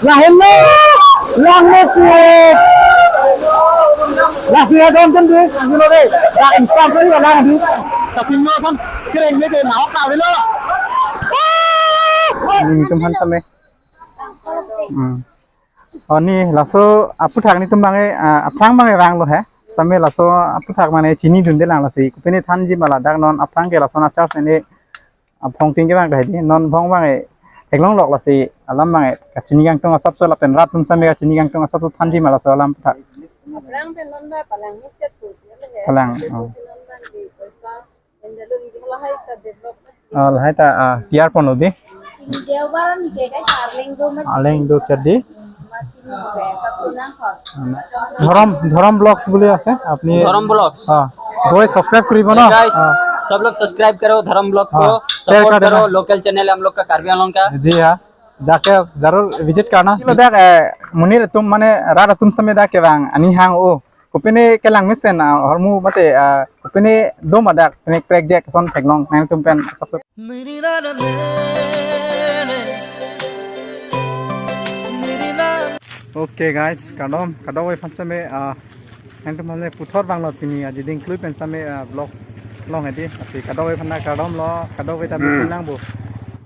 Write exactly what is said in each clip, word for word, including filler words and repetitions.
Lahenlo, langme pu. Lasi adon kan dei, you know dei. Dak insam kali lang dei. Tapi no kan kereng me dei, nau ka dei lo. Nelitum aphan same. Hmm. Oh, ne laso aphuthak nelitum abang ke, ah, aphrang abang ke vanglo he. Same laso aphuthak mane chinidunde lang lasi. Kopine thanji ma ladak non aphrang ke laso na church ene aphong ting kevang kahai dei, non aphong abang ke theklonglok lasi alam abang ke kachini kangtung asapso lapen rat atum same kachini kangtung asapso thanji ma laso alam aphuthak. Aphrang pen non ba palang ni chet pu le he. Palang, oh. Pu si non abang di poisa. Enjalo ni lahai ta development. Oh, lahai ta, ah, P R ponlo dei. India bara ni ke kai arleng do mat. Arleng do chet dei. Mati ni ke satu nang kho. Dhorom, Dhorom Vlogs buli ase, apni Dhorom Vlogs. Ah, goi subscribe koribo na? Hey guys, ah, सब लोग subscribe करो धर्म ब्लॉग को, हाँ, share कर देना। Support करो, local channel है हम लोग का, कार्बी आंगलोंग का। जी हाँ, जाके जरूर visit करना। Lo dak, eh, monit atum mane rat atum same dak kevang ani hang o. Kopine kelang mesen, ah, ahormu mate, ah, kopine do ma dak, pine crack jack son theklong nangtum pen asap. Okay guys, kardom, kadokave aphan same, ah, nangtum aphan same puthot vanglo pini, ah, Adiding klui pen same, ah, vlog long hedi, lasi kadokave aphan ta kardomlo, kadokave ta mepun nangpo.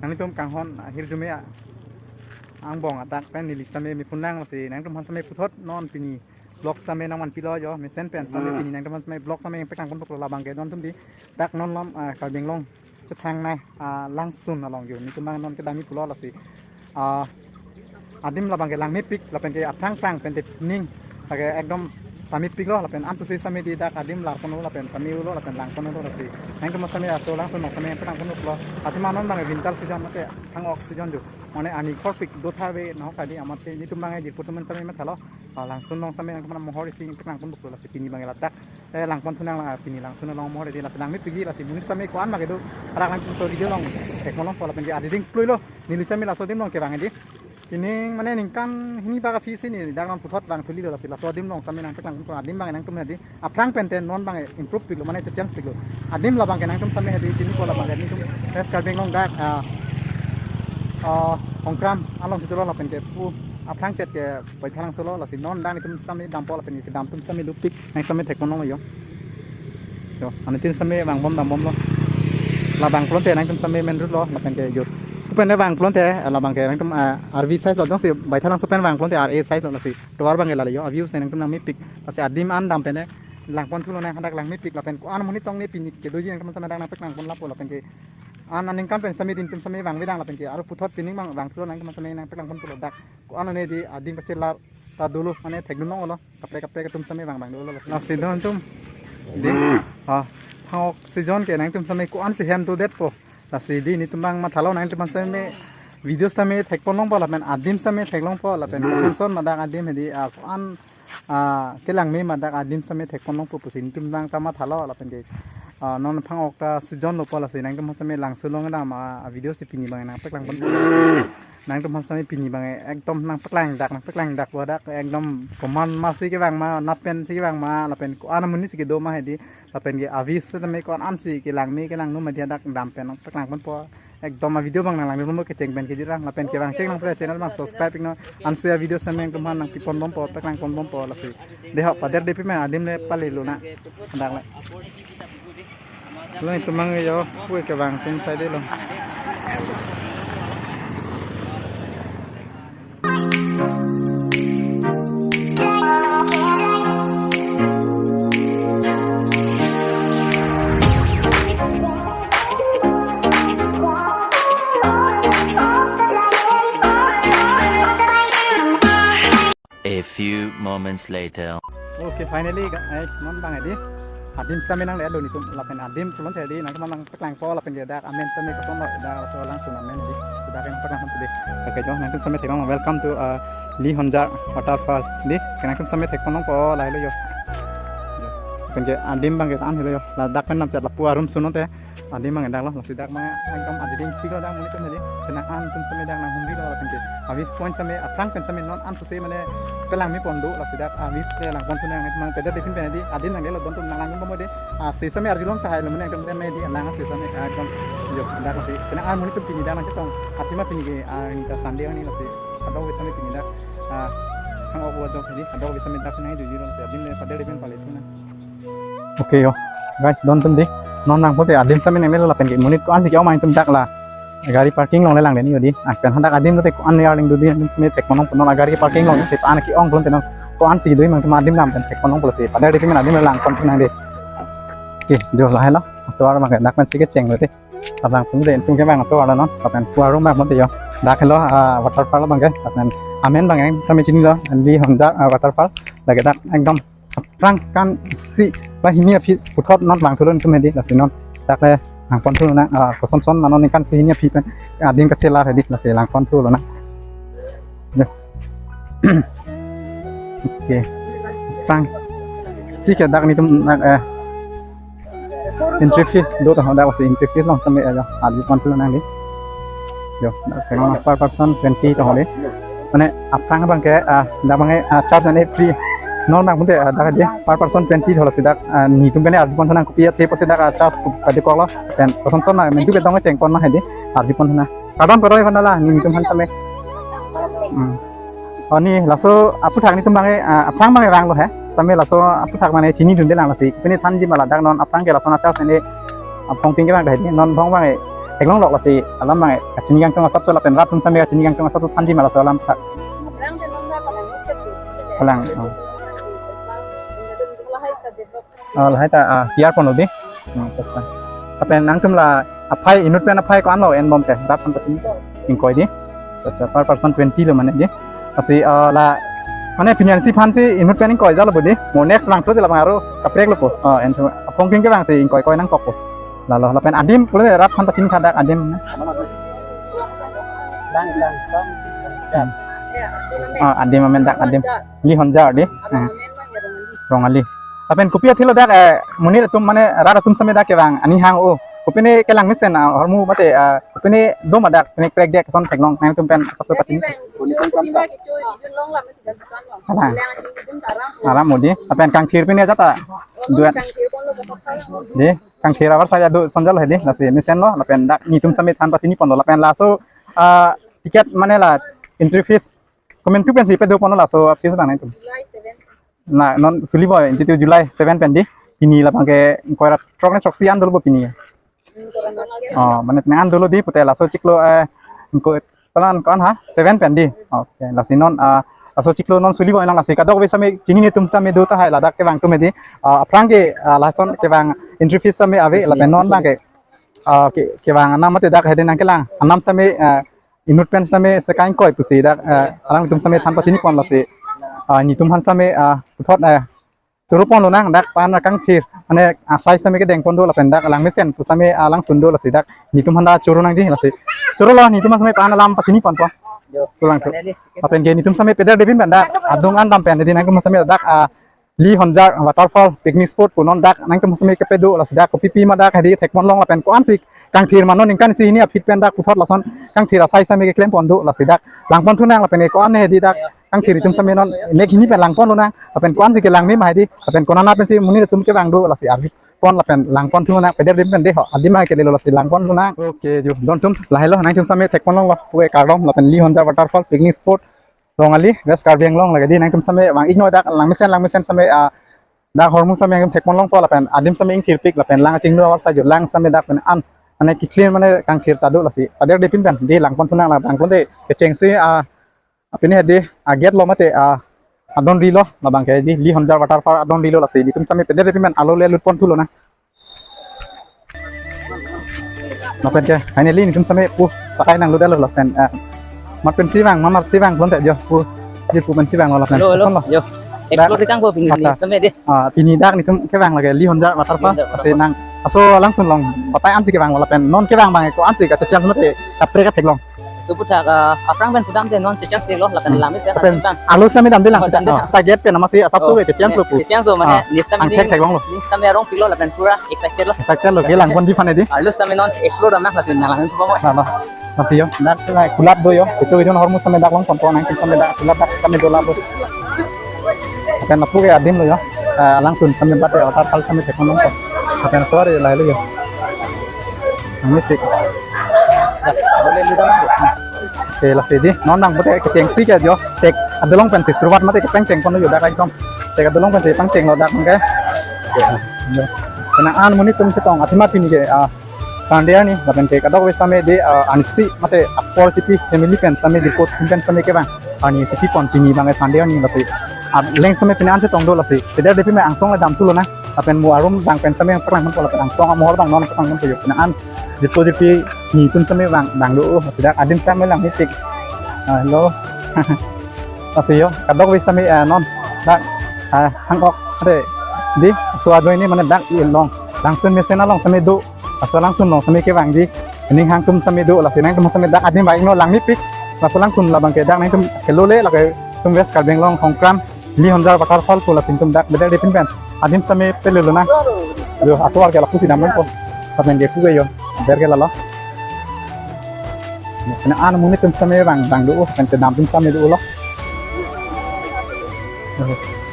Nanglitum kanghon, ah, hirjume, ah, angbong adak pen neli same mepun nang lasi, nangtum aphan same puthot non pini vlog same nangvanpilo jo, mesen pen same pini nangtum aphan same vlog same pekang pon poklo labang ke don atum dei. Dak non lam, ah, Karbi Anglong chethangnei, ah, Langsun along jo. Nelitum abang non kedam-i pulo lasi. Ah, adim labang ke langmepik lapen ke aphrang phrang pen te ning. Lake ekdom tami piklo lapen anso si same dei dak adim larponlo lapen tamiulo lapen langponlo lasi. Nangtum same aso Langsun along same pekang pon poklo. Adim anon abang ke winter season mate phang-ok season jo. Mane arni khorpik do tha ave nahok kali amat si nelitum abang ke jirpo atum same mathalo. Ah, Langsun along same nangtum aphan mohor isi pekang pon poklo lasi pini abang ke ladak. Eh, langpon thu nang la pini Langsun along mohor dei lasi langmepik dei lasi monit same ko-an ma kedo. Arak nangtum laso video along theklongpo lapen ke Adiding kluilo. Neli same laso adim along kevang dei. Pini mane ningkan hini ba kaphi si ne dak non puthot vang thulilo lasi laso adim along same nangpeklang pon adim abang nangtum hedi. Aphrang pen te non abang improve piklo mane change piklo. Adim labang ke nangtum same hedi pini ko labang ke nelitum West Karbi Anglong dak, ah, ah, Hongkram along si dolo lapen ke pu aphrang chet ke Baithalangso lo lasi non dak nelitum same dampo lapen ke kedam atum same dopik nang same thekpon longlo jo. Jo, anitin same vangbom dambomlo. Labang pulote nangtum same main road lo lapen ke jo. Pu pen vang pulote labang ke nangtum, ah, R V side lo jongsi Baithalangso pen vang pulote R A side lo lasi. Tovar abang ke lale jo, a-view si nangtum nangmepik. Lasi adim an dam pen langpon thulo nang hadak langmepik lapen ko-an monit tong ne pini kedoji nangtum same dak nangpeklang pon lapo lapen ke an aningkan pen same nelitum same vangvedang lapen ke aro puthot pini abang vang thulo nangtum same nangpeklang pon pulo dak. Ko-an ne dei adim kachelar ta dolo mane thekdun longlo. Kaprek kaprek atum same vang vang dolo lasi. Lasi don atum. Dei. Ah, phang-ok season ke nangtum same ko-an si hem dodetpo. Lasi dei nelitum abang mathalo nangtum same video same thekpon longpo lapen adim same theklongpo lapen Langsun ma dak adim hedi, ah, ko-an, ah, kelangme ma dak adim same thekpon longpo pusi nelitum abang ta mathalo lapen ke, ah, non phang-ok ta season lopo lasi nangtum same Langsun along dam, ah, video si pini abang nangpeklang pon. Nangtum aphan same pini abang ekdom nangpeklang dak, nangpeklang dak bo dak ekdom komat ma si kevang ma, nap pen si kevang ma, lapen ko-an amonit si kedo ma hedi, lapen ke a-view sitame ko-an si kelangme kelangno ma dei dak dam pen nangpeklang ponpo. Ekdom a-video abang nanglang mo kecheng pen kejut lang, lapen kevang cheng nang pura channel abang subscribe iknon, ansi a-video same nangtum aphan nangpi pon bompo, peklang pon bompo lasi. Dei ho pader dei pi ma adim le palelo na. Dak le. Lo itum abang jo, pu kevang atum sai dei lo. A few moments later. Okay, finally guys, non abang hedi. Adim same nanglelo nelitum lapen adim pulote hedi nangtum aphan nangpeklangpo lapen ke dak amen same kosonlo dak laso Langsun amen hedi. Sudah kan peklang pon dei. Okay, jo nangtum same theklong welcome to, uh, Lihonjar waterfall dei. Nangtum same theklongpo lahelo jo. Lapen ke adim abang ke an helo jo. Ladak pen namchat lapu arum sunote. Adim abang dak lo, lasi dak abang ekdom adiding thik lo dak monit atum hedi. Penang an atum sitame dak nanghumri lo lapen ke a-views point sitame aphrang pen sitame non an sose mane kelang me pon do, lasi dak a-views ke langpon thu nang abang pederdepin pen hedi. Adim nang lo don atum nang lang bompo de. Ah, si sitame arjulong tahai lo mane ekdom keren hedi, lang si sitame ekdom. Jo, dak lasi penang an monit atum pini dak nangchetong. Athema pini ke, ah, ini ta Sunday arni lasi kadokave sitame pini dak, ah, hang-ok ajok hedi, kadokave sitame dak nangjuji lo lasi adim le pederdepin pale thu nang. Okay, yo. Guys, don atum di. Non nangpo te adim sitame nang melo lapen ke monit ko-an si ke-ong ma atum dak la gari parking along le lang deni hedi. Ah, pen hadak adim te ko-an arleng do di adim sitame thek ponlongpo, non gari parking along te an ke-ong pulote non ko-an si do ma atum adim dam pen thek ponlongpo lasi pederdepin pen adim le langpon thu nang di. Okay, jo lahelo. Tovar abang ke dak pen si kecheng lo te. Abang atum de atum ke abang tovar lo non. Lapen tovar abang mo te yo. Dak helo, ah, waterfall abang ke. Lapen amen abang ke sitame chinilo, Lihonjar, ah, waterfall. Dak ke dak ekdom aphrang kan isi ba hini aphi puthot non vangthulo atum hedi, lasi non dak le langpon thu nang, ah, koson son ma non ningkan isi hini aphi pen adim kachelar hedi, lasi langpon thu lo nang. Ya. Okay. Aphrang si ke dak netum, eh, entry fees do ta, dak lasi entry fees along sitame, eh, arjupon thu nang di. Jo, dak ke non per person twenty ta hedi. Mane aphrang abang ke, ah, dak abang ke, ah, charge and aid free. Non nangpo te, ah, dak hedi per person twenty ta hedi, lasi dak, ah, netum pen arjupon thu nang kopi athe pusi dak, ah, charge ko-, kadokok lo. Pen koson son ma, mentu ke dong chengpon ma hedi, arjupon thu nang. Kardom kardom iphan la, netum aphan sitame. Hmm. Oh, ne laso aphuthak netum abang ke, ah, aphrang abang ke vanglo he. Sitame laso aphuthak mane chinidunde lang lasi. Pini thanji ma ladak non aphrang ke lason a-charge ne aphong ping ke vang dah hedi. Non bong abang ke theklong lok lasi alam abang ke kachini kangtung asapso lapen rat atum sitame kachini kangtung asapso thanji ma laso alam aphuthak. Aphrang ke non dak kalang ni chep. Kalang, oh. Oh, lahai ta, ah, P R pon lo di. Hmm, testa. Lapen nangtum la aphai inut pen aphai ko-an lo enbom ke, rat aphan pachini? Ingkoi di. Testa, per person twenty lo mane di. Lasi, ah, la mane pini an si aphan si inut pen ingkoi jalo bodi. Mo next vangthu te labang aro kaprek lo po. Ah, en thu aphong ping ke vang si ingkoi koi nangkokpo. Lalo lapen adim pulo rat aphan pachini thadak adim. Lang, lang, sam. Ah, adim amen dak adim. Lihonjar di. Ah. Rongali. Lapen kopi athe lo dak, eh, monit atum mane rat atum sitame dak kevang ani hang-o. Kopine kelang mesen, ah, ahormu mate, ah, kopine do ma dak, pine krek dek son theklong nangtum pen asapso pachini. Aram mo di. Lapen kangthir pine jata. Duet. Di, kangthir avarsai do son jalo hedi, lasi mesen lo, lapen dak netum sitame than pachini ponlo, lapen laso, ah, ticket mane la entry fees komantu pensi pedo ponlo laso fees nang netum? July seven. Na, non suli bo, entity July seven pen di. Pini labang ke ingkoi ra throk ne throksi an dolo bo pini. Hmm, kurang ajar. Oh, mane nang an dolo di pute laso chiklo, eh, ingkoi palan ko-an ha? Seven pen di. Okay, lasi non, ah, laso chiklo non suli bo nang lasi kadokave sitame chinine atum sitame do tahai ladak kevang atum hedi. Ah, aphrang ke, ah, lason kevang entry fees sitame ave lapen non abang ke, ah, ke, kevang anam mate dak hedi nangkelang. Anam sitame, ah, inut pen sitame sekai ingkoi pusi dak, eh, alanglitum sitame than pachini pon lasi. Ah, netum aphan sitame, ah, puthot, eh, choro ponlo nang dak pan kangthir. Mane asai sitame kedeng pon do lapen dak lang mesen pu sitame, ah, langsun do lasi dak netum aphan ta choro nangji lasi. Choro lo netum sitame pan alam pachini ponpo. Jo. Pulang tu. Lapen ke netum sitame pederdepin pen dak adung an dam pen hedi nangtum sitame dak, ah, Lihonjar waterfall picnic spot pu non dak nangtum sitame kepedo lasi dak kopipi ma dak hedi thek ponlong lapen ko-an si kangthir ma non ningkan isi hini aphi pen dak puthot lason kangthir asai sitame keklem pon do lasi dak langpon thu nang lapen ko-an hedi dak kangthir atum sitame non nek hini pen langponlo nang lapen ko-an si kelang me ma hedi lapen konana pensi monit atum kevang do lasi arjupon lapen langpon thu nang pederdepin pen de ho adim ma kelelo lasi langponlo nang. Okay, jo don atum lahelo nangtum sitame thek ponlonglo pu ke kardom lapen Lihonjar waterfall picnic spot Rongali, West Karbi Anglong lake di nangtum sitame vang-iknoi dak lang mesen lang mesen sitame, ah, dak ahormu sitame nangtum thek ponlongpo lapen adim sitame ingthirpik lapen lang chingno avarsai jo lang sitame dak pen an mane keklir mane kangthir ta do lasi pederdepin pen di langpon thu nang labang pon de kechengsi, ah, apini hedi, ah, gate lo mate, ah, adon rilo labang ke di Lihonjar waterfall adon rilo lasi netum sitame pederdepin pen alo le lut pon thulo nang. Lapen ke finally netum sitame pu pakai nang ludalo lapen, eh, mat pensi vang, mamar si vang, belum tak jo pu, di pu pensi vang lapen. Hello, hello. Koson lo? Jo. Explore di kang pu pini sitame di. Ah, pini dak netum kevang lake Lihonjar waterfall. Lihonjar waterfall. Lasi nang aso langsun long batai an si kevang lapen non kevang abang ko-an si kachechang mate kaprek katheklong. Puthak, ah, aphrang pen pudam te non chechang lo lapen, hmm, lamit ya, lapen adim pen. Arlo sitame damde lang. Oh, sita, damde. Oh, lang. Target pen amatsi asap so, oh, chechang, eh, po po. Chechang so mane, ah, nip sitame angthek ding, theklonglo. Nip sitame arong pilo lapen pura excited lo. Excited lo, kelang ponji aphan di. Arlo sitame non explore dam nang lapen nang lang po mo. Lalo. Lasi yo, dak la kulat do yo. Kecho kecho ahormu sitame dak longponpo, nangtum sitame dak kulat dak sitame do la bos. Lapen lapu ke adim lo yo. Ah, alangsun sitame bat yo, atar kal sitame thekon longpo. Lapen sore lahelo yo. Ini tik. Oke, lasi di. Non nang pute kechengsi ke yo. Chek adolong pensi suruat mate kepeng chengpon yo dak ekdom. Chek adolong pensi pangchenglo dak ke. Yo. Kena an monit atum chetong athema pini ke, ah, Sunday arni, lapen ke kadokave sitame de, ah, ansi mate apor chipi family pen sitame jirpo atum pen sitame kevang. Arni chipipon pini abang Sunday arni lasi. Ah, leng sitame pini an chetong do lasi. Peder depi me angsong le damthulo na. Lapen mo arum abang pen sitame paklang manpo lapen angsong amohor abang non paklang manpo yo. Pini an jirpo jirpi ni atum sitame vang, vang do, oh, tidak adim sitame lang nitik. Ah, lo. Lasi yo, kadokave sitame, ah, non. Dak, ah, hang ok, ade, di, so ajoine mane dak ilong. Langsun mesen along sitame do. Laso langsun along sitame kevangji. Ning hang atum sitame do, lasi nangtum sitame dak adim baik no lang nipik. Laso langsun labang ke dak nangtum kelole lake atum West Karbi Anglong Hongkram. Li honjar bakar hall pu lasi nangtum dak beder depin pen. Adim sitame pelelo na. Yo, atovar ke lapusi dampo. Lapen ke puke yo. Ber ke lalo. Kena an monit atum sitame vang, vang do, lapen kedam atum sitame dolo.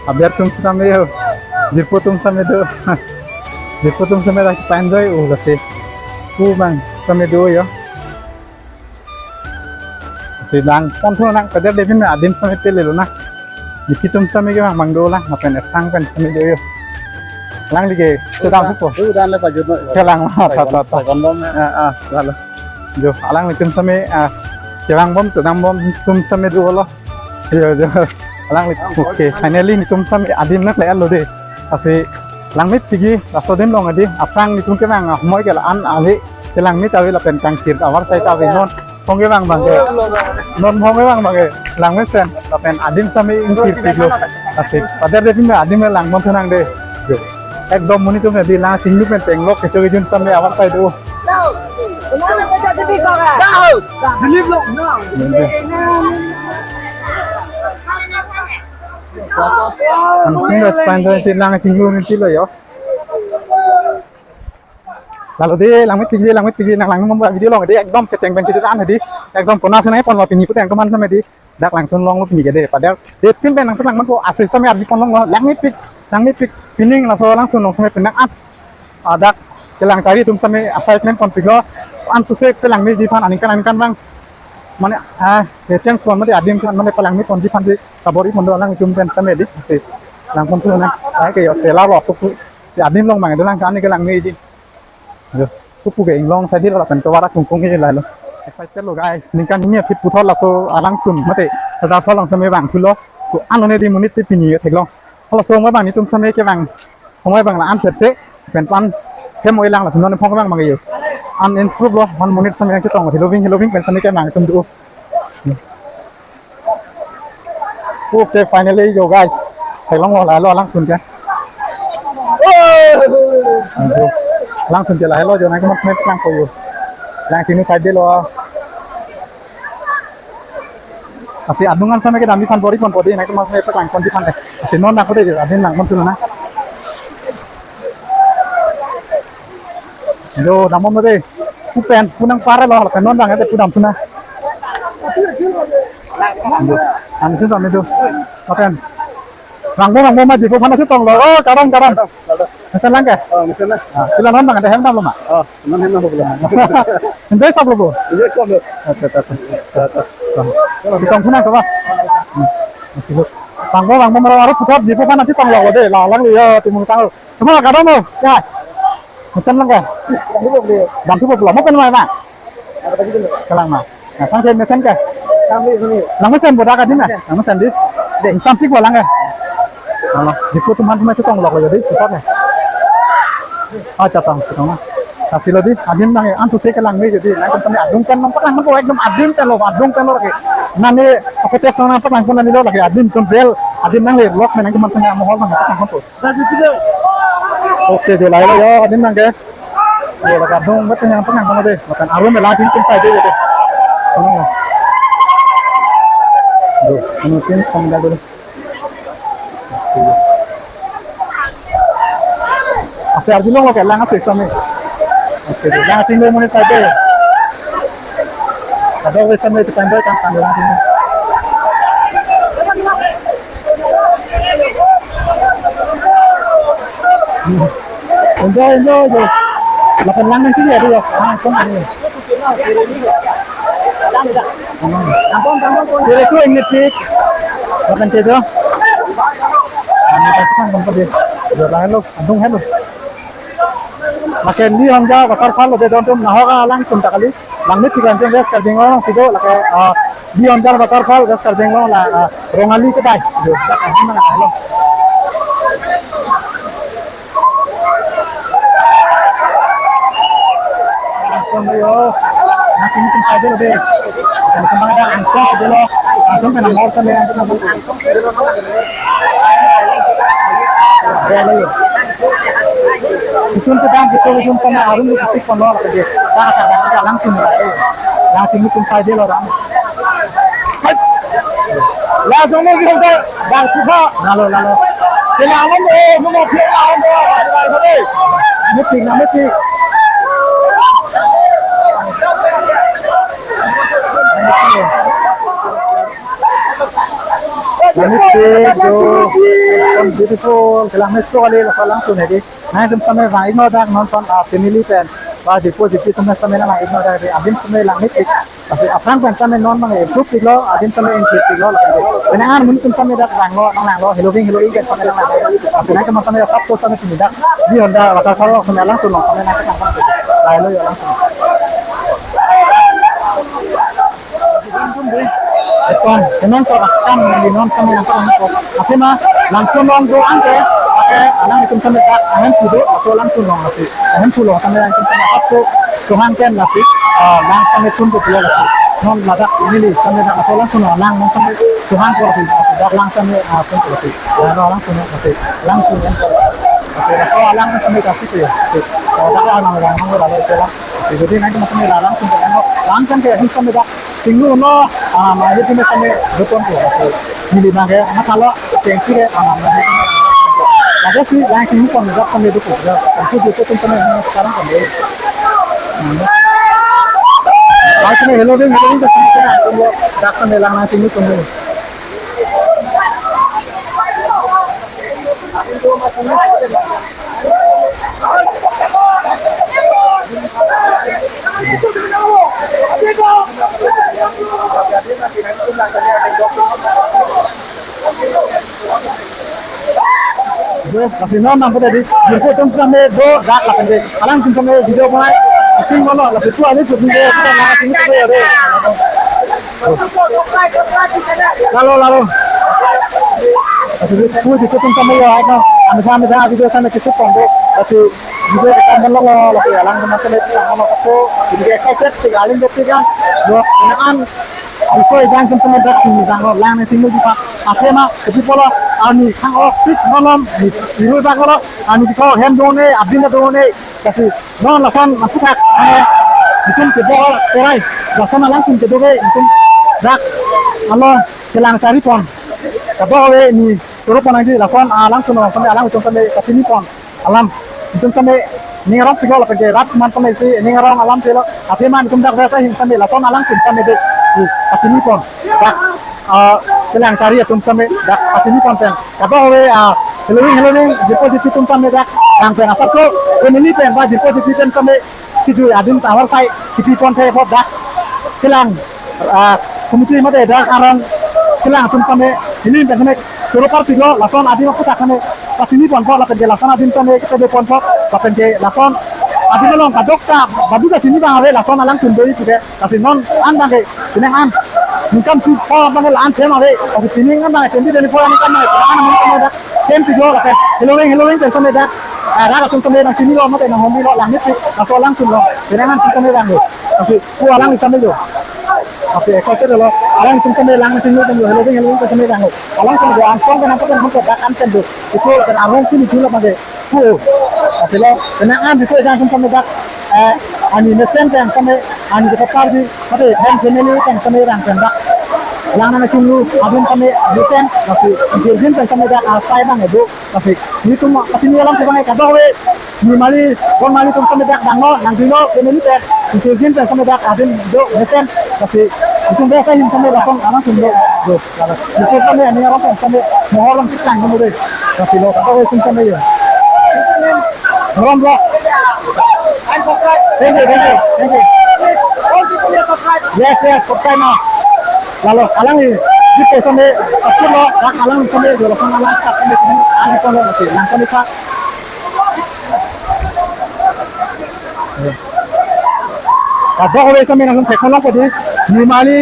Aber atum sitame yo. Jirpo atum sitame do. Jirpo atum sitame dak pa-enjoy o lasi. Pu abang sitame do yo. Si langpon thu nang peder depin adim sitame pelelo na. Niki atum sitame kevang abang do lang, lapen ethang pen sitame do yo. Alangli ke sedang supo. Udan le pajut no. Kelang ma, ta, ta, ta. Kon bom ya. Ah, ah, lalo. Jo, alanglitum sitame, ah, kevang bom, sedang bom atum sitame dolo. Yo, jo. Alangli, okay, finally netum sitame adim nang le-etlo de. Lasi langmit pigi, laso adim along adi, aphrang netum kevang, ah, moi ke la-an ave, kelangmit ave lapen kangkir avarsai ta ave non. Phong kevang abang ke. Non phong kevang abang ke. Langmesen. Lapen adim sitame ingkir pilo. Lasi peder depin adim langpon thu nang de. Jo. Ekdom monit atum di lang chinglu pen tenglok kecho kejun sitame avarsai do. Nonke. Ang tinggal sepanjang si lang chinglu ni tilo yo. Lalo de, langmit pigi, langmit pigi, nang lang mo video along de, ekdom kecheng pen kiti an de, ekdom konat si nangpon lo pini pute nangtum aphan sitame de, dak langsun longlo pini ke de, peder depin pen nangtum lang manpo ase sitame ardi pon longlo, langmit pik, langmit pik, pining laso langsun along sitame penang at, ah, dak kelang chari atum sitame asai klemponpiklo, an suse pelangmeji aphan aningkan aningkan abang, mane, ah, kecheng son mate adim aphan mane pelangmeponji aphan si kabor-i pon do alanglitum pen sitame de, si langpon thu nang, ai ke yo, tela lo sok thu, si adim along abang, dolang kani kelangmeji. Aduh, pupu ke inglong sai di lapen tovar akungkung ke lalo. Excited lo guys. Ningkan hini aphi puthot laso alangsun mate. Tada so along sitame vangthulo. Ko ano ne di monit te pini theklong. Halaso abang netum sitame kevang. Homoi abang la-an sepse. Pen pan. Hem oi lang laso non phong abang abang yo. An improve lo. One monit sitame chetong. Heloving, heloving pen sitame kevang atum do. Okay, finally yo guys. Theklonglo lalo alangsun ke. Alangsun ke lahelo jo nangtum aphan sitame paklang po yo. Lang sini side lo. Lasi adung an sitame kedamji aphan bor-i ponpo de nangtum aphan sitame paklangponji aphan de. Lasi non nang ko de adim langpon thu nang. Jo, dambom de. Pu pen, pu nang para lo, lapen non abang ete pu dam thu nang. Jo, ang sin dam itu. Lapen. Rangbo, rangbo ma jirpo aphan chetonglo. Oh, karam, karam. Mesen lang ke? Oh, mesen lang. Ah, sila non abang ete hem damlo ma. Oh, non hem damlo. Enjoy sab lo bo. Enjoy sab lo. Acha, acha, acha. Acha, acha. Chetong thu nang ke ba? Hmm. Rangbo, rangbo ma aro puthot jirpo aphan chetonglo de. La lang yo, timung tang. Tuma kadam mo, ya. Mesen lang ke? Dam thu po lo, mo pen mai ma? Kelang ma. Nah, sang ke mesen ke? Langmesen bodak adim na? Langmesen di. Deh, samsik bolang ke? Alo, jirpo atum aphan chetonglo jadi, cepat ya. Ah, chetong, chetong. Lasi lo di, adim nang an suse kelangme jadi, nangtum sitame adung pen nang paklang ko ekdom adim pen lo, adung pen lo ke. Nani, apa tes nang paklangpon nani lo lagi adim atum bel, adim nang le lok nang nangtum sitame amohor nang paklangpon ko. Okay, jo lahelo yo, adim nang ke. Yo, lake adung bet nang paklang ko de. Lapen arum la tin tin sai de de. Oh. Ano tin kong dado. Ase arjulong lo ke lang ase sami. Ase lang asing lo muni side. Kadokave sami itu pandai kan pandai lang sini. Enjoy, enjoy, enjoy. Lapen lang nang sini ya dulu. Ah, kong ani. Kiri ko ingit tik. Lapen kejo. Ani kasih kan tempat dia. Dia lain lo, antung hello. Lapen di Honja waterfall lo de don tum nahok alang tum ta kali. Langmit tik anjing West Karbi Anglong sido lake, ah, di Honja waterfall West Karbi Anglong la, ah, Rongali kedai. Yo, dak anjing mana lo. Langsung yo. Langsung tum side lo de. Langsung pada langsung dulu. Langsung kena mall kan ya. Isun sedang gitu, isun kena arun gitu tik kono lagi. Dah, dah, dah, dah, langsung. Langsung tum side lo ram. Langsung mo kita bang kita. Lalo, lalo. Kena alam eh, mo mo phe alam eh. Mesti, na mesti. Mesti, so beautiful. Kela mesti kali langsung lagi. Nangtum sami vang-iknon dak non son, ah, family pen. Ba Diphu Diphu sami sami nang-iknon dak adim sami langmit tik. Tapi aphrang pen sami non mang improve tik lo, adim sami improve tik lo. Penang an mun tum sami dak vanglo, nanglanglo, heloving heloving pen sami nanglanglo. Tapi nangtum sami dak sab sami sini dak di Honja waterfall sami langsung lo, sami nang lailo yo langsung. Ekdom, kemang so akam di non sami nangkok nangkok. Athema langsung long do angke, ake alang itum sami dak ahem pudo, aso langsung long lasi. Ahem pulo sami langsung sami aso suhang ken lasi. Ah, lang sami sun ko pulo lasi. Non ladak neli sami dak aso langsung long lang non sami suhang ko lasi. Dak lang sami, ah, sun ko lasi. Lang langsung long lasi. Langsung long ko lasi. Aso alang sami kasi ko ya. Dak lang lang lang lang lang. Jadi nangtum sami langsung ke ano, lang kan ke ahem sami dak tinglu no, ah, ma itu sami dukon ko. Neli bang ke, ma kalau tengki ke, ah, ma itu. Ada sih yang tinglu kan dak sami dukon. Itu juga tum sami sekarang kan. Langsung heloving heloving ke sami kan, dak sami lang nang tinglu kan. Yo, kasi non nang pada di, jemput tum sami do dak lapen ke. Alang tum sami video mai. Asing mono la pitu ali tu video kita na sini tu ya deh. Lalo, lalo. Kasi di, pu di kutum kami ya, no. Kami kami dah video sana kisip kondo. Kasi video kita melolo, lagi alang teman teman kita melolo ko. Jadi kayak kaset tiga aling dua tiga. Dua, an. Before ikan tum teman dak sini dang lo, lang nang sini di pak. Athema, jadi pola, ani kang ok tik malam, di, di lu dak lo, ani di kau hem done, abin done. Kasi non lason masuk hak, eh, itum kebo terai, lason alang tum kedo ke itum dak alo kelang chari pon. Kabo awe ni turu pon angji lason alang tum lason alang tum kami kasini pon. Alam itum kami ningrong tigo lapen ke rat man kami si ningrong alam telo. Athema itum dak vesa hin kami lason alang tum kami de kasini pon. Dak, ah, kelang chari atum sami dak patini pon pen. Kabo awe, ah, heloving heloving Diphu Diphu atum sami dak rang pen asap ko family pen ba Diphu Diphu pen sami sijui adim tawar sai kipi pon the dak kelang, ah, committee mate dak aron kelang atum sami heloving pen sami turu party lo lason adim aku tak sami patini pon po lapen ke lason adim sami kita de pon po lapen ke lason adim along kadokave badu kasini bang ave lason alang tum doi puke. Kasi non an bang ke, sini an. Ningkan si po bang ke la-an sem ave. Kasi sini an bang ke, twenty twenty-four an kan bang ke, an mun kan dak. Sem tigo la ke. Heloving heloving pen sami dak. Ah, rak atum sami nang sini lo mate nang hom lo langmit si. Laso alang tum lo. Sini an tum sami dak lo. Kasi pu alang sami lo. Kasi ekor lo. Alang tum sami lang sini lo. Heloving heloving pen sami dak lo. Alang tum lo an song kan apa kan dak an pen lo. Itu kan arong sini dulu bang ke. Pu, asilo, penang an di ko jang tum sami dak, eh, ani mesen pen sami, ani kita party, mate, hem family pen sami rang pen dak. Lang nangchinglu adim tame mesen, lasi intelligence tame dak asai bang do, lasi nelitum pachini alam si bang kadokave, nimali, konmali atum tame dak dangno, nangdino, kene ni pen, intelligence tame dak adim do, mesen, lasi itum dak asai ahin tame lason alam sum do, do, lalo. Itum tame ani alam tame mohor alam si tang do, lasi lo, kadokave itum tame yo. Rom lo. Thank you, thank you, thank you. Yes, yes, subscribe now. Lalo, alang ni, di po same, apun lo, dak alang same, jolo sang alang, sak same, same, alang di po lo, oke, lang same, sak. Kadokave same, nang, teknologi di, nimali,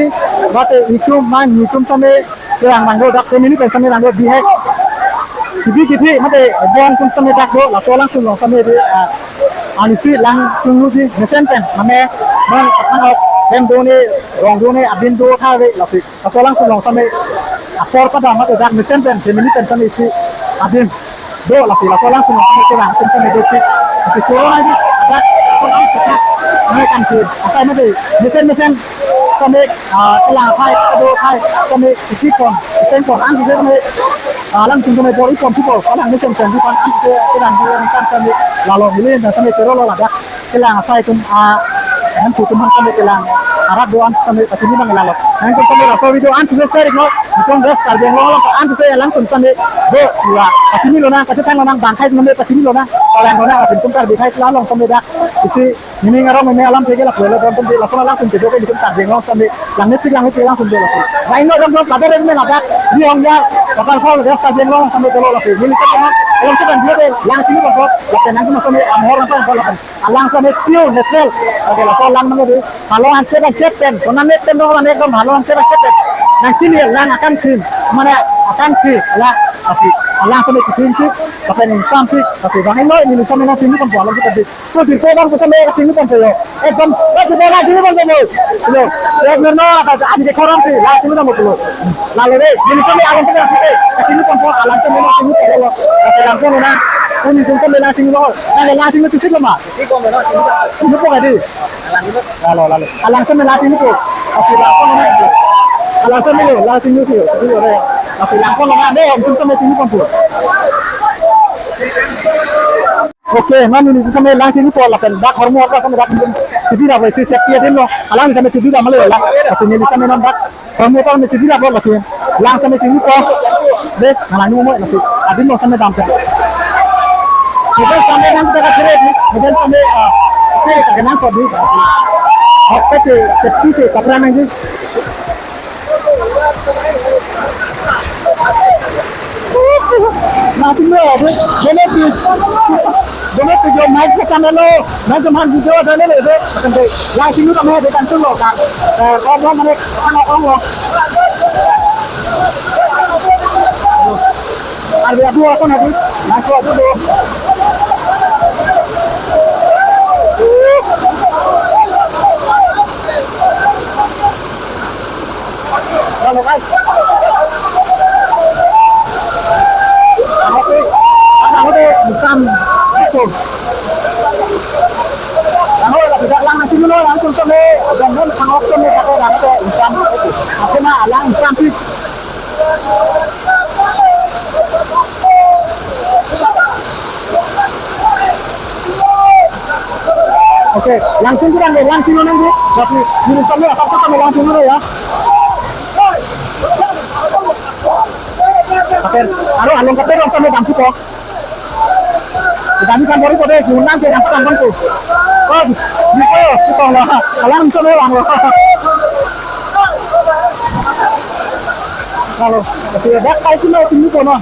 mate, itum, man, itum same, kelang nangdo, dak, same, ni, same, nangdo, di, hai. Kibi, kithi, mate, bon, tum, same, dak, do, laso, lang, sum, lo, same, di, ah, ansi, lang, sum, lu, di, mesen, pen, mane, man, aphan, ok, dem, do, ni, rong, do, ni, abin, do, tha, ve, laso. Laso lang sulong same apor pada mate dak mesen pen, family pen same isi adim do, lasi laso lang sulong same kelang atum same do si. Lasi sulong lagi dak sulong same kan si. Asai mate mesen mesen same, ah, kelang aphai do aphai same isi pon, isi pon an same, ah, lang same bor-i pon si bor, alang mesen pen si pon an si kelang di kan same lalo mili same choro lo ladak. Kelang asai atum, ah, nangtum atum aphan kami kelang arat do-an kami pachini abang lalo. Nangtum kami laso video an suse share iknon, itum West Karbi Anglong along an suse alang atum kami do, ya, pachini lonang, kachethan lonang, bang akhai atum kami pachini lonang, palang lonang, atum atum Karbi akhai along kami dak isi nini ngarong meme alam theke lapu lo, don atum di lason alang atum kedo ke itum Karbi Anglong kami langnetik langnetik alang atum do lapu. Lain lo dong dong pada rem ladak di ong ya, kapal kol West Karbi Anglong kami dolo lapu. Neli kami alam atum dia de lang sini bangkok, lapen nangtum kami amhor nangtum bangkok lapen. Alang same pure natural. Oke, laso alang nang di. Halong anche bang cheten. Kona net ten dong alang ekdom halong anche bang cheten. Nangchini lang akan chin. Mane akan chin. Alang, tapi alang same chin chin. Tapi ning sam chin. Tapi bang ino ini same nangchini kan buat lagi tadi. Tuh di sebang tuh same chin kan tuh yo. Ekdom, eh, kita lagi chin kan tuh yo. Yo, ya, no, no, ada, ada korang sih. Lagi chin kan tuh. Lalo deh, ini same alang same chin. Chin kan tuh alang same chin kan tuh. Tapi langsung na. Ini chin kan langsung lo. Nah, langsung itu sih lo mah. Ini po kadi? Lalo, lalo. Alang same lati ini po. Oke, langsung ini po. Alang same lo, langsung ini po. Oke, langsung lo. Nah, deh, atum same sini po. Oke, mami ini same langsung ini po. Lapen dak hormu apa same dak sidi dak sesi sek dia din lo. Alang same sidi dak malah lah. Asli ini same non dak. Kami tahu ni sejila bol lagi. Lang same sini po. Deh, ngalang ni mo lagi. Adin mo same dampe. Model same nang kita kachere ni. Model same, ah, same kita kenang ko di. Oke, te, te, te, kapra nang di. Langsung lo, deh, deh, deh. Dome tu jo mic ke sana lo, mic ke man video ada le le, akan deh. Langsung lo kami ada kan tu lo kan. Eh, kau mau mana kan orang lo. Ada dua orang ada, mic ko tu tu. Halo, guys. Ako, ako, ako, bukan. Ako. Ako, lapidak lang nanti dulu, langsung kami. Jangan hangok kami, ako, ako, bukan. Ako na, lang, bukan, sih. Oke, langsung kita ambil, langsung nang di. Tapi ini kami apa kami langsung dulu ya. Oke, aro along kami langsung kami dampu ko. Kita ini kan baru pada gunan ke dapat angkon tu. Oh, di ko, kita lah. Alang itu lah, alang lah. Kalau tidak ada, kayak sini tinggi kono.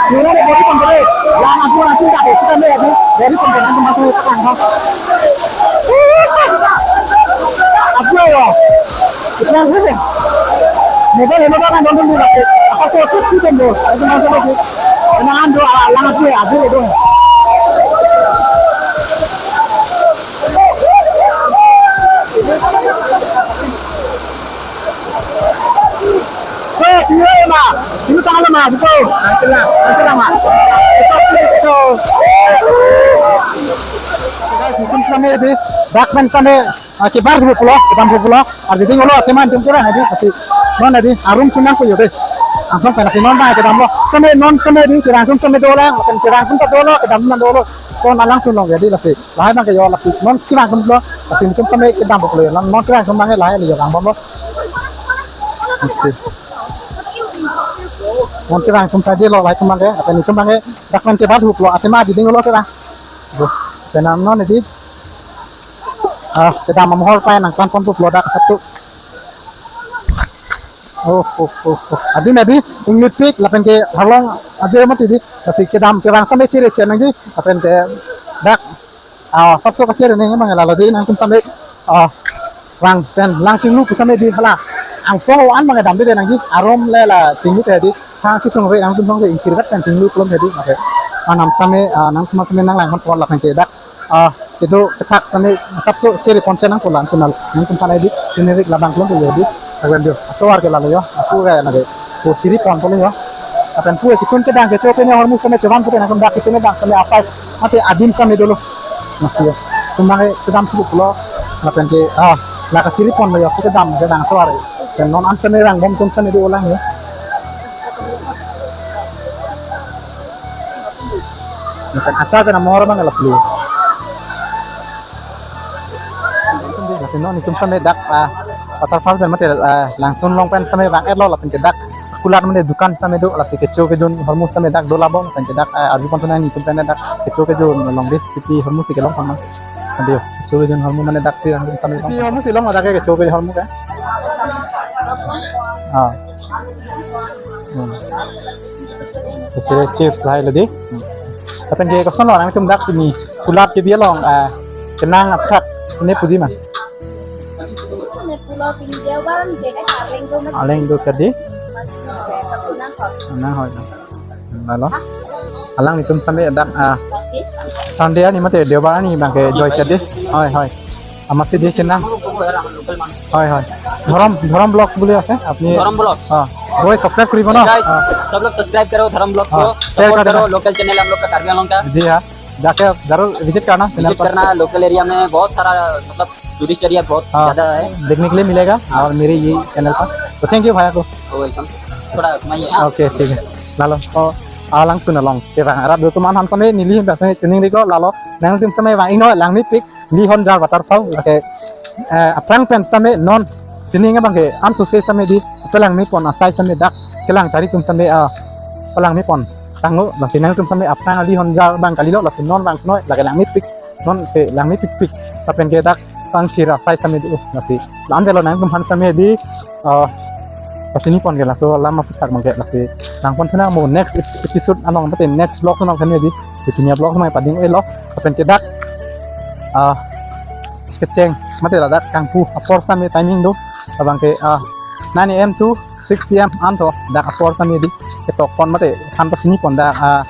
Ini ada body control. Yang aku nanti tak ada kita ni, body control nanti masuk ke tangkap. Apa ya? Yang ini. Mobile ini kan nonton dulu. Apa tuh tuh tuh tuh. Itu masuk lagi. Kenangan doa, alang apa ya? Aduh, aduh. Eh, sini ma. Sini tangan ma, betul. Nanti lah, nanti lah ma. Guys, itum sitame di dak pen sitame, ah, kebar hulo pulo, kedam hulo pulo. Arjuding ulo athema itum kevang di, lasi non di arum sunang ko yo di. Angsong pen lasi non bai kedamlo. Sitame non sitame di kevang atum sitame dolang, pen kevang atum ta dolo, kedam atum dolo. Ko alang sunlong di lasi. Lahai abang ke yo lasi non kevang atumlo, lasi itum sitame kedam hulo yo. Non, non kevang atum abang ke lahai yo vang bomlo. Oke. Non kevang atum sitame dolo, lahai atum abang ke, lapen itum abang ke dak pen kebar hulo, athema arjuding ulo kevang. Bo, penang non di. Ah, kedam amohor pai nangklang pon pulo dak satu. Oh, oh, oh, oh. Adi nadi, inglit pik, lapen ke halong aje mati di. Lasi kedam kevang sitame chere chere nangji, lapen ke dak, ah, sapso kachere nangji abang lalo di, nangtum sitame, ah, vang pen lang chinglu pu sitame di hala. Angsong an abang damde nangji, arum le la chinglu te di. Thang kisung re nangtum sitame ingkir kat pen chinglu pulo te di, mate. Anam sitame, ah, nangtum sitame nanglang hon pon lapen ke dak. Ah, itum kethak sitame sapso chere pon chenang pulo, langsung nangtum aphan di, scenery labang pulo yo di, agan yo, atovar ke lalo yo, aku ke lagi, pu siri pon pulo yo, lapen pu ketun kedang kecho ke ne hormu sitame chevan pulo, nangtum dak ketun kedang sitame asai, mate adim sitame dolo, lasi yo, itum abang ke kedam pulo pulo, lapen ke, ah, la kachiri ponlo yo, kedam kedang atovar, pen non an sitame vang bom atum sitame dolang yo. Lapen acha pen amohor abang la pulo. Lasi non itum sitame dak, ah, waterfall pen mate, ah, langsun long pen sitame vang etlo lapen ke dak kulat mane dukan sitame do lasi kecho kejun hormu sitame dak dola bom lapen ke dak, ah, arju pon tuna itum pen dak kecho kejun long di titi hormu si kelong pon ma. Adio, kecho kejun hormu mane dak si hormu sitame long. Titi hormu si long dak kecho kejun hormu ke. Ah. Hmm. Sire chips lahai lo di. Hmm. Lapen ke kosonlo nangtum dak pini kulat kebi along, ah, kenang apthak ne puji ma? Ne pulo pini deobar ni ke kan aleng do na. Aleng do chadi. Nang hoi. Nang hoi. Lalo. Alanglitum sitame dak, ah, Sunday arni mate deobar arni abang ke joi chadi. Hoi, hoi. Amatsi di kenang. Hoi, hoi. Dhorom, Dhorom Vlogs buli ase, apni? Dhorom Vlogs। हाँ, वो subscribe करिबो ना? Guys, हाँ। सब लोग subscribe करो धर्म ब्लॉग को, हाँ, share support कर देना। करो लोकल चैनल हम लोग का, कार्बी आंगलोंग का। जी हाँ, जाके जरूर visit करना channel विजिट पर। करना। लोकल एरिया में बहुत सारा, मतलब, टूरिस्ट एरिया बहुत हाँ, ज्यादा है। देखने के लिए मिलेगा हाँ। और मेरे ये चैनल पर। तो thank you भैया को। वेलकम। थोड़ा घुमाइए, हाँ। ओके, ठीक है। Lalo, oh, alangsun along. Kevang arat do atum an sitame neli hem sitame chuning riko lalo. Nangtum sitame vang ino Langmepik Lihonjar waterfall lake, eh, aphrang pen sitame non pining abang ke an suse sitame di pelangme pon asai sitame dak kelang chari atum sitame, ah, pelangme pon tanglo lasi nangtum sitame aphrang Lihonjar abang kalilo lasi non vang noi lake Langmepik non ke Langmepikpik lapen ke dak pangthir asai sitame di, oh, lasi lam delo nangtum aphan sitame di, ah, pasini pon ke laso alam aphuthak abang ke lasi nang pon thena mo next ep-, episode along mate next vlog along sitame di, di pini a-vlog sitame pading elo lapen ke dak, ah, kecheng mate ladak kangpu apor sitame timing do abang ke, ah, nine A M to six P M anto dak apor sitame di ketok pon mate than pasini pon dak, ah,